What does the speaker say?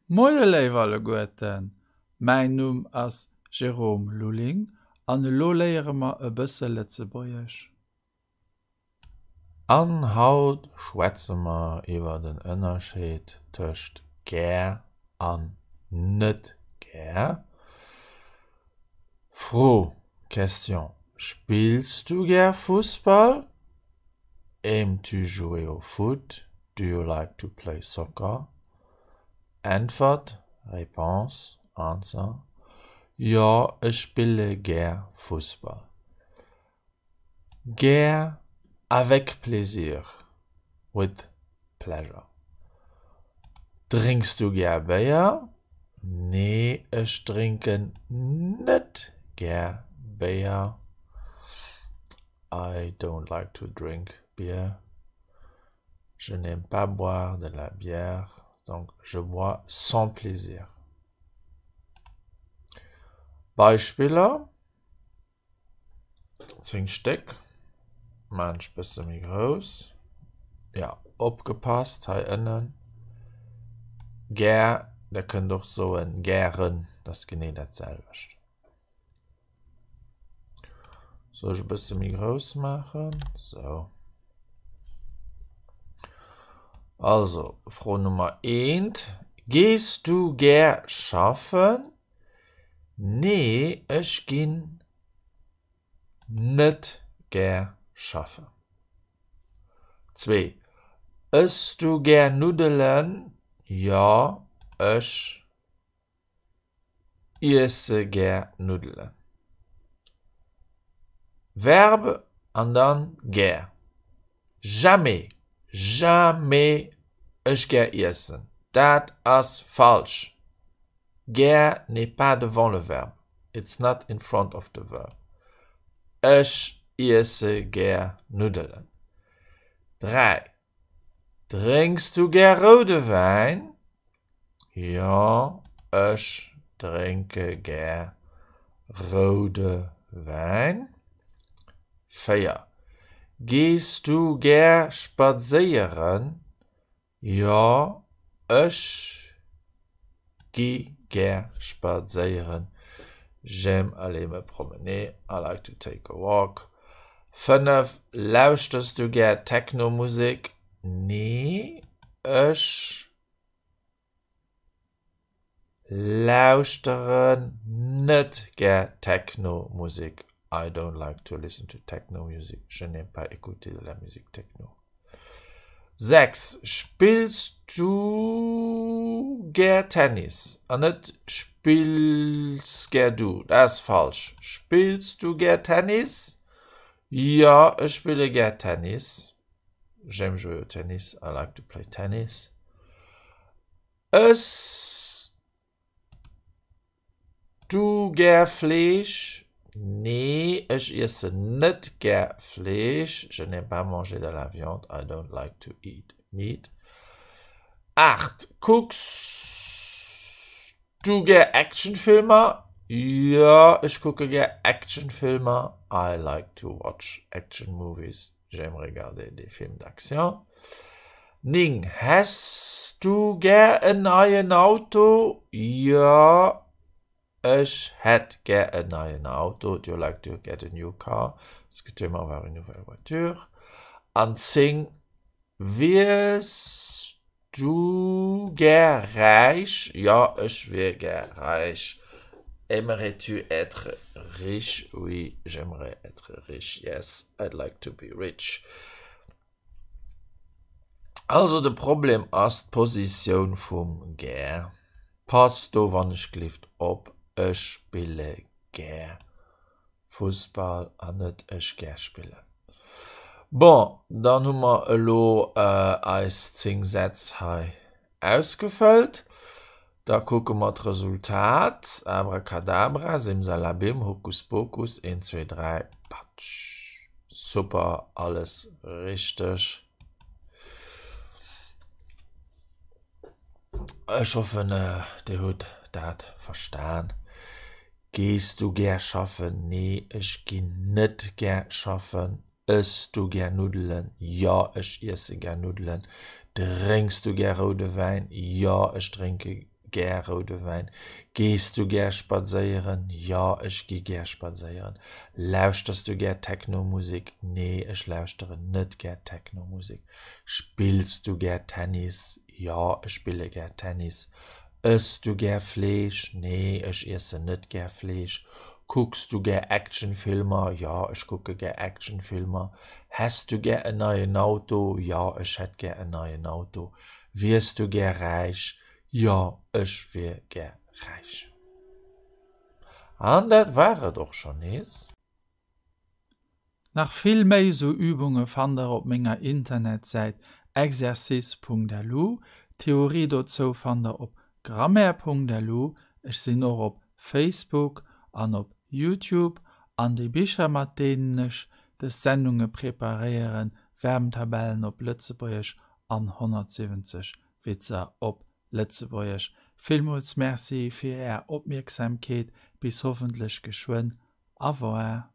Moie léif alleguerten, mäin Numm ass Jérôme Lulling an elo léiere mer e bësse Lëtzebuergesch. An haut schwätze mer iwwer den Ënnerscheed tëscht gär an net gär. Fro, Question, Spills du gär Fussball? Aimes-tu jouer au foot? Do you like to play soccer? Äntwert, Réponse, Answer, Jo, ech spille gär Fussball. Gär, avec plaisir, with pleasure. Drénks du gär Béier? Nee, ech drénken net gär Béier. I don't like to drink beer. Je n'aime pas boire de la bière, donc je bois sans plaisir. Beispiller, 10 Stéck, maan ech bësse méi grouss, jo opgepasst hei ënnen, gär, der kënnt och soen gären, dat ass genee dat selwecht. Soll ech e bësse méi grouss maachen? Sou. Also, Fro Nummer eent, Gees du gär schaffen? Nee, ech ginn net gär schaffen. Zwee, Ëss du gär Nuddelen? Jo, ech Iesse gär Nuddelen. Verb an dann gär. Jamais, jamais ech gär iessen. Dat ass falsch. Gär n'est pas devant le verbe. It's not in front of the verb. Ech iesse gär Nuddelen. 3, Drénks du gär roude Wäin? Jo, ech drénke gär roude Wäin. 4, Gees du gär spadséieren? Jo, ech gi gär spadséieren. J'aime aller me promener, I like to take a walk. 5, Lauschters du gär Techno-Musek? Nee, ech lauschteren net gär Techno-Musek. I don't like to listen to techno music, je n'aime pas écouter de la musique techno. 6, Spills du gär Tennis? An net Spills gär du, dat ass falsch. Spills du gär Tennis? Jo, ech spille gär Tennis. J'aime jouer au tennis, I like to play tennis. Ëss du gär Fleesch? Nee, ech iessen net gär Fleesch. Je n'aime pas manger de la viande, I don't like to eat meat. 8, Kucks du gär Actionfilmer? Jo, ech kucke gär Actionfilmer. I like to watch action movies. J'aime regarder des films d'action. 9, Häss du gär en neien Auto? Jo, ech hätt gär en neien Auto. Do you like to get a new car? Est-ce que tu aimerais avoir une nouvelle voiture? An 10, Wiers du gär räich? Jo, ech wier gär räich. Aimerais-tu être riche? Oui, j'aimerais être riche. Yes, I'd like to be rich. Also de Problem ass d'Positioun vum gär. Pass do wannechgelift op, ech spille gär. Fussball an net ech gär spillen. Bon, dann hu mer elo eis 10 Sätz hei ausgefëllt. Da kucke mer d'Resultat, Abracadabra, Simsalabim, Hokuspokus, 1, 2, 3, patsch! Super, alles richteg. Ech hoffen, Dir hutt dat verstan. Gees du gär schaffen? Nee, ech ginn net gär schaffen. Ëss du gär Nuddelen? Jo, ech iesse gär Nuddelen. Drénks du gär roude Wäin? Jo, ech drénke. gär roude Wäin. Gees du gär spadséieren? Jo, ech gi gär spadséieren. Lauschters du gär Technomusek? Nee, ech lauschteren net gär Technomusek. Spills du gär Tennis? Jo, ech spille gär Tennis. Ëss du gär Fleesch? Nee, ech iessen net gär Fleesch. Kucks du gär Actionfilmer? Jo, ech kucke gär Actionfilmer. Häss du gär en neien Auto? Jo, ech hätt gär en neien Auto. Wiers du gär räich? Jo, ech wier gär räich. An dat war et och schonn nees. Nach vill méi sou Übunge fannt der op menger Internetsäit exercice.lu. D'Theorie dozou fannt der op grammaire.lu. Ech sinn och op Facebook an op Youtube. An déi Bicher mat deenen ech des Sendunge preparéieren, Verbentabellen op Lëtzebuergesch an 170 Witzer op Lëtzebuergesch. Villmools Merci fir är Opmierksamkeet. Bis hoffentlech geschwënn. Au revoir.